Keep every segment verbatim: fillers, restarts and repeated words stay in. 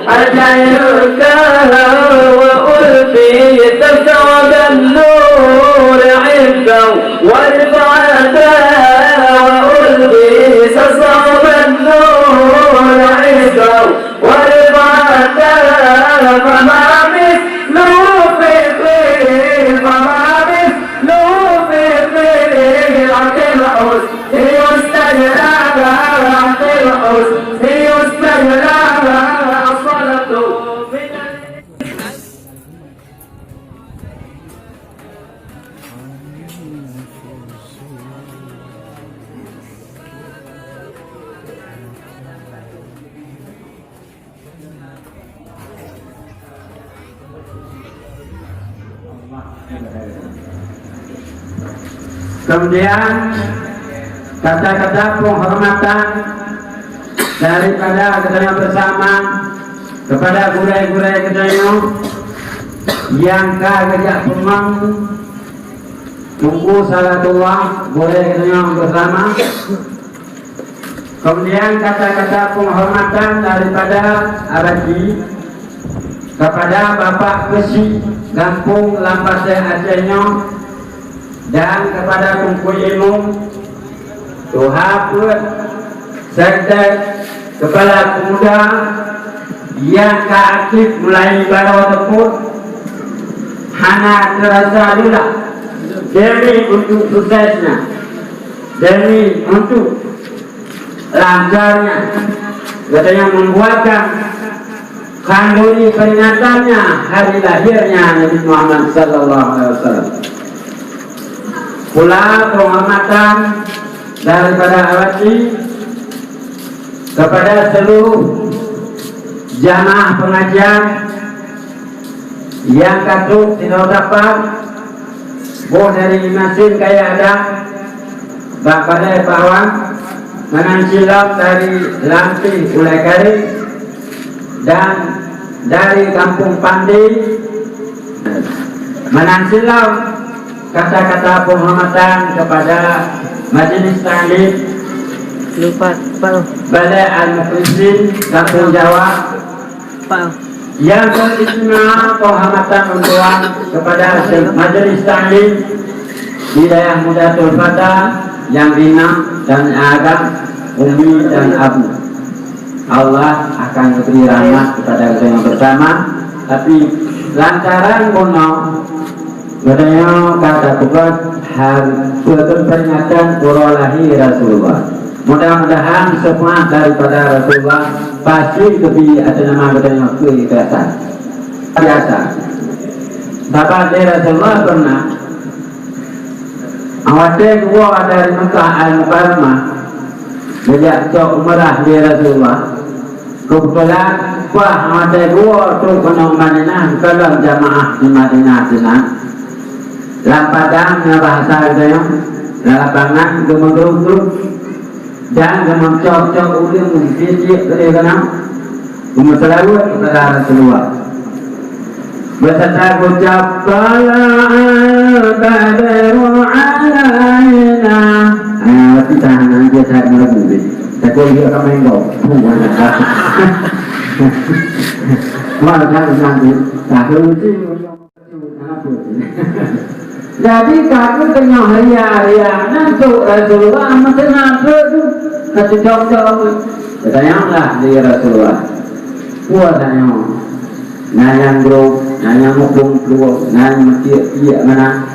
أتيتها وألقيت ثوب النور عزا ورفعة، وألقيت ثوب النور عزا ورفعة، فما مثله في الطين، فما مثله في الطين، أقم حسن يستجلى، أقم حسن يستجلى، الصلاة من Kemudian, kata-kata penghormatan daripada geutanyoe bersama kepada gurée-gurée geutanyoe nyang ka geujak peumang Teungku Salatullah, gurée geutanyoe bersama. Kemudian kata-kata penghormatan daripada Abati kepada Bapak Keuchik Gampông Lampasée Aceh nyoe dan kepada Teungku Imum, Tuha Peuet, Sekdes, Kepala Pemuda nyang ka aktif mulai baroe teupôt, hana teurasa lelah demi untuk suksesnya, demi untuk lancarnya, geutanyoe membuatkan khanduri peringatannya hari lahirnya Nabi Muhammad sallallahu alaihi wasallam. Pula penghormatan daripada Abati kepada seluruh jamaah pengajian nyang ka trok sidroe sapat, boh dari Masin Kaya Adam, bak Balai Pawan, meunan cit lom dari Lampéh Ulée Kareng, dan dari Gampông Pande, meunan cit lom kata-kata penghormatan kepada Majelis Taklim Lupa, Pak. Balai Al-Mukhlisin Gampông Jawa, Pak. Yang keistimewa penghormatan untuk kepada Majelis Taklim Wilayah Mudatul Fata yang ringan dan agam, Umi dan Abu. Allah akan memberi rahmat kepada kita yang bersama, tapi lantaran bunoe geutanyoe ka tapeugah hal beutôi peringatan uroe lahé Rasulullah. Mudah-mudahan seumangat daripada Rasulullah pasti geubri ateueh nama geutanyoe keu ikhlasan. Biasa. Sahabat Rasulullah pernah, watée geuwoe dari Mekah Al-Mukarramah, geujak cok umrah lé Rasulullah. Keubeutulan, bah watée geuwoe trok keunoe Madinah, kalon jamaah di Madinah sinan. Lam padang, na bahasa geutanyoe, lam lapangan, geumeugrub-grub, dan geumeucok-cok ureuëng, jijak keudeh keunoe, geumeuseulaweuet keupada Rasulullah. Beusabda geucok, "Thala'al badru 'alaina." Ah, tapi tahan aja, saya meragu ni. Takut dia akan main gol. Wah, jangan nanti. Tahu sih. Jadi, kaku teungoh ria-ria, nyan trok Rasulullah meuteunang trok tu. Ka teucok-cok. Geutanyong lah di Rasulullah. Peue tanyoe? Na nyang grob, na nyang muphom plueng, na nyang meutiek-tiek meunan.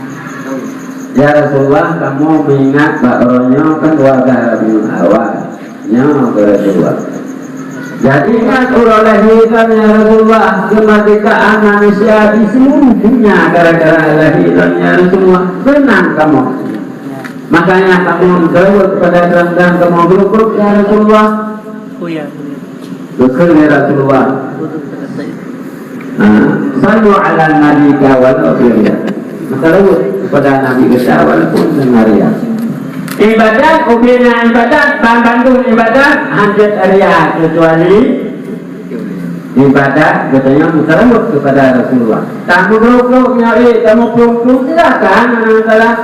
Ya Rasulullah, kamoe meuingat bak uroe nyoe kan dua belas Rabiul Awal. Nyoe keu Rasulullah. Jadi, kan uroe lahé droeneuh ya Rasulullah, keumeurdehkaan manusia di seluruh dunia gara-gara lahé droeneuh ya Rasulullah. Seunang kamoe. Makanya kamoe meuseulaweuet keupada droeneuh dan kamoe geurumpok ya Rasulullah. Oh ya. Beutôi ya Rasulullah. Ha, sallu ala nabi ka walau bi ria. Maka laweuet kepada Nabi kita walaupun dengan ria. Ibadat, ubena ibadat, ban bandum ibadat, hanjeuet ria, kecuali ibadat geutanyoe meuseulaweuet kepada Rasulullah. Tamuduek-duek nyoe, eh, tamuphom-phom, silakan, hana masalah.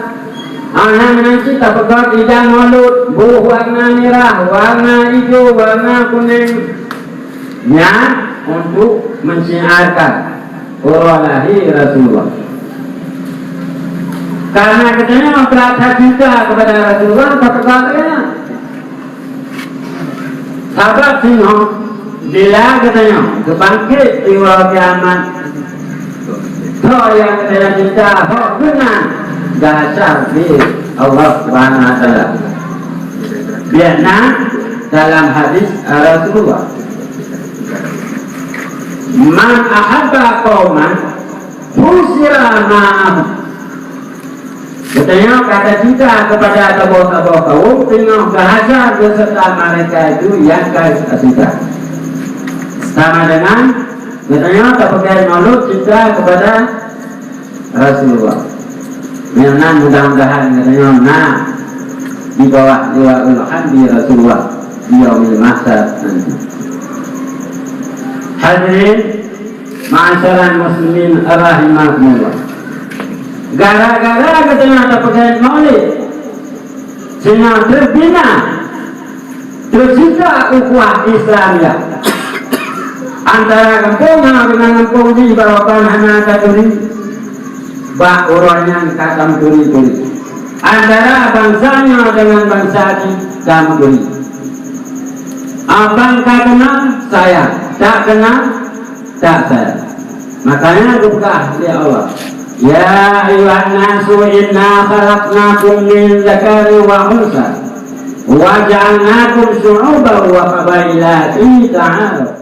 Hana meunan cit tapeugöt idang Maulud, boh warna mirah, warna ijo, warna kuneng. Nyan untuk mensiarkan uroe lahé Rasulullah. Karena katanya memperhatikan cinta kepada Rasulullah, kata-katanya. Sabab singoh, bila katanya, kebangkit di uroe kiamat, toh nyang katanya cinta, hok beuna, dasar di Allah Subhanahu Wa Taala. Biasa dalam hadis Rasulullah. Man ahabba qauman husira ma'ahum. Katanya kata cinta kepada saboh-saboh kaum, teungoh bahasa beserta mereka itu yang ka cinta. Sama dengan katanya tapeugöt Maulud cinta kepada Rasulullah. Yang nan mudah-mudahan katanya na di bawah liwaul hamdi Rasulullah di yaumil mahsyar nanti. Hadirin ma'asyiral muslimin rahimakumullah. Gara-gara katanya tapeugöt Maulid, sehingga terbina, tercipta ukhuwah Islamiyah antara gampông nyoe dengan gampông jih, bahwa ban hana taturi bak uroe nyan ka tamturi-turi. Antara bansa nyoe dengan bansa jih tamturi. Abang ka kena, sayang. Tak kena, tak sayang. Makanya geupeugah lé Allah, "Ya ayuhan nasu inna khalaqnakum min dzakari wa unsa wa ja'alnakum syu'uban wa qabaila lita'arafu."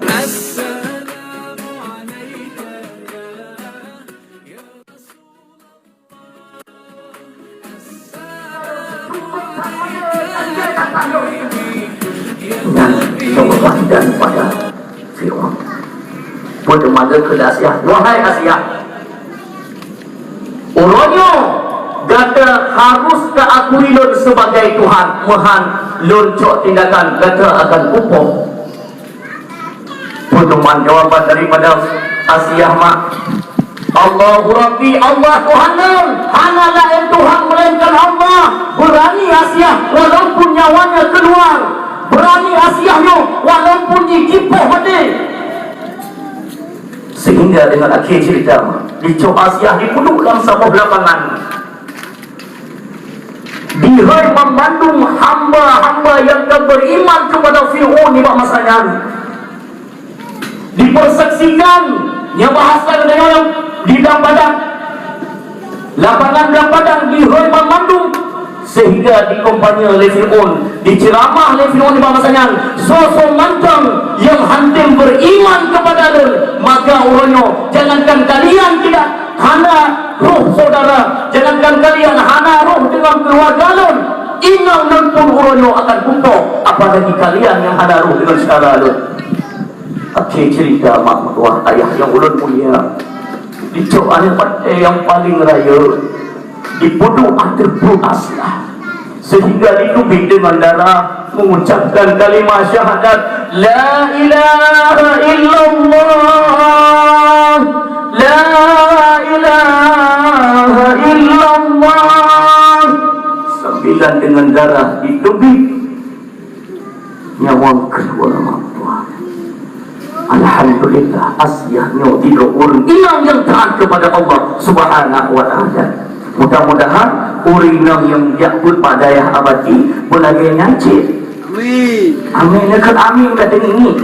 Nyan jawaban daripada Fir'aun. Peuteumanyong keu Asiah, "Wahai Asiah, uroe nyoe gata harus taakui lôn sebagai Tuhan, meuhan lôn cok tindakan gata akan kupoh." Peuteumanyong jawaban daripada Asiah, mak, "Allahu Rabbi, Allah Tuhan lôn, hana laén Tuhan melainkan Allah." Berani Asiah walaupun nyawanya keluar. Berani Asiah nyoe walaupun jikipoh maté. Sehingga dengan akhé cerita, dicok Asiah dipeuduek lam saboh lapangan. Dihôi banmandum hamba-hamba nyang ka beriman kepada Fir'aun nibak masa nyan. Dipersaksikan, nyang bahasa geutanyoe di dalam padang. Lapangan dalam padang dihôi banmandum, sehingga dikompanye lé Fir'aun, diceramah lé Fir'aun nibak masa nyan, soe-soe mantong nyang hana beriman kepada Lôn, maka uroe nyoe jangankan kalian tidak hana roh saudara, jangankan kalian hana roh dengan keluarga lôn, inong lôn pun uroe nyoe akan kupoh, apalagi kalian nyang hana roh dengan saudara lôn. Akhé cerita mak meutuah ayah nyang ulôn mulia, dicok aneuk batée nyang paleng rayeuk, dipeuduek ateueh pruet Asiah. Sehingga diteubiet deungon darah, mengucapkan kalimah syahadat, "La ilaha illallah, la ilaha illallah." Sambilan deungon darah diteubiet nyawa keudua mak meutuah. Alhamdulillah, Asiah nyoe tiga ureuëng inong nyang taat kepada Allah Subhanahu wa Taala. Mudah-mudahan ureuëng inong nyang jak buet bak dayah Abati beulagée nyan cit. Amin. Amin, nyan kan amin ka teungieng.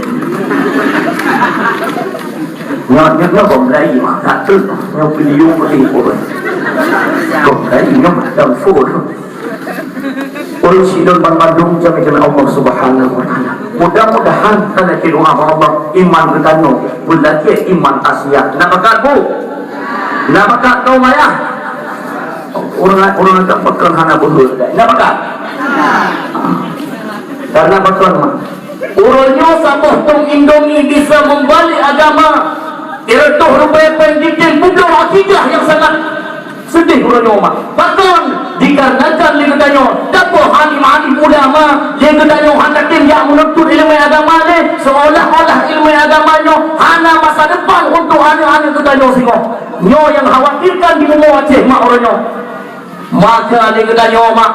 Nyoe, nyoe, nyoe bom lai mah, tak tu. Nyoe video boleh pun. Bom lai nyoe macam phone. Oi, sidon banmandum jamé-jamé Allah Subhanahu wa Taala. Mudah-mudahan tanyoe doa bak Allah, iman geutanyoe beulagée iman Asiah. Na bakat, Bu? Na bakat kaum ayah? Ureuëng, ureuëng agam pakon hana beuhe. Na bakat? Karena pakon mah. Uroe nyoe saboh tong Indomie bisa membalik agama. Ireutoh rupai péng jitem putroe akidah nyang sangat. Seudeh uroe nyoe mak. Pakon? Dikarenakan lé geutanyoe, tapeue alim-alim ulama, lé geutanyoe hana tem jak meununtut ileumèe agama lé, seolah-olah ileumèe agama nyoe hana masa depan untuk aneuk-aneuk geutanyoe singoh. Nyoe nyang khawatirkan di bumoe Aceh mak uroe nyoe. Maka lé geutanyoe mak,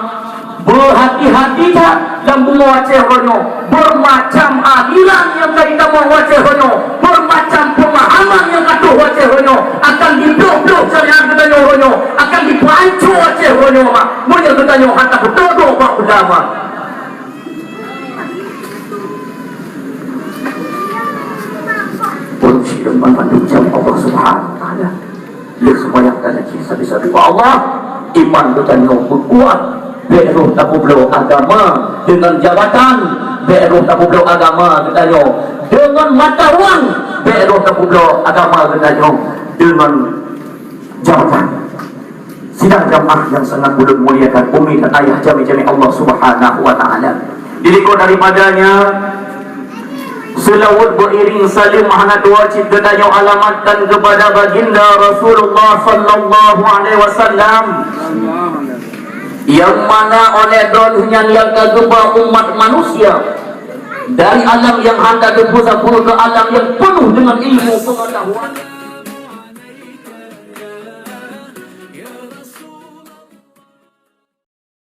beuhati-hati that lam bumoe Aceh uroe nyoe. Beumacam aliran nyang ka jitamong u Aceh uroe nyoe, beumacam peumahaman nyang ka troh u Aceh uroe nyoe, akan jibloh-bloh syariat geutanyoe uroe nyoe, akan jipeuhanco Aceh uroe nyoe mak. Meunyoe geutanyoe hana beutôi bak ulama. Pun syiek banmandum jam Allah Subhanahu wa Taala. Lé seumayang dan haji sabe-sabe bak Allah, iman geutanyoe beukuat, bèk roh tapeubloe agama deungon jabatan, bèk roh tapeubloe agama geutanyoe deungon mata wang, bèk roh tapeubloe agama geutanyoe deungon jabatan. Sidang jamaah nyang sangat ulôn muliakan, umi dan ayah jami-jami Allah Subhanahu wa Taala. Di likot daripadanya, seulaweuet beuiring saleuem hana dua cit geutanyoe alamatkan keupada Baginda Rasulullah sallallahu alaihi wasallam, nyang mana oleh droeneuh nyan nyang ka geuba umat manusia dari alam nyang hana teupeu-sapeue keu alam nyang peunuh deungon ilmu peungatahuan.